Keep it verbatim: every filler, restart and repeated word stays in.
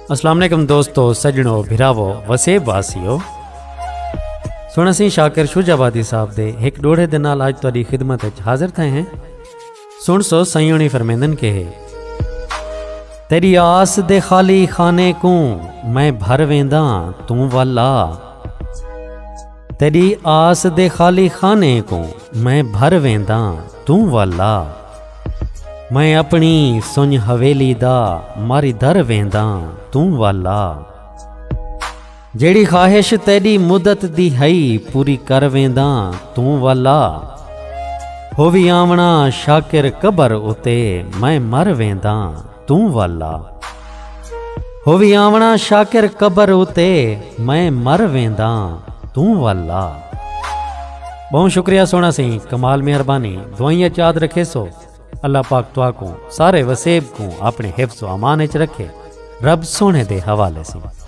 السلام علیکم دوستو، سڄݨو، بھراوو، وسیب واسیو۔ سݨ اسیں شاکر شجاع آبادی صاحب دے ہک ݙوہڑے دے نال اڄ تہاݙی خدمت وچ حاضر تھئے ہیں۔ سݨ سو سئیں ہوݨی فرمیندن کہ تیݙی آس دے خالی خانے کوں میں بھر وینداں، توں ول آ۔ تیݙی آس دے خالی خانے کوں میں بھر وینداں، توں ول آ۔ میں اپݨی سنڄ حویلی دا ماری در وینداں، توں ول آ۔ جیڑھی خواہش تیݙی مدت دی ہئی، پوری کر وینداں، توں ول آ۔ ہووی آوݨا شاکر قبر اتے میں مر وینداں، توں ول آ۔ ہووی آوݨا شاکر قبر اتے میں مر وینداں، توں ول آ۔ ٻہوں شکریہ سوہݨا سئیں، کمال مہربانی، دعائیں اچ یاد رکھیسو۔ اللہ پاک تہاکوں سارے وسیب کوں اپݨے حفظ و امان اچ رکھے۔ رب سوہݨے دے حوالے سئیں۔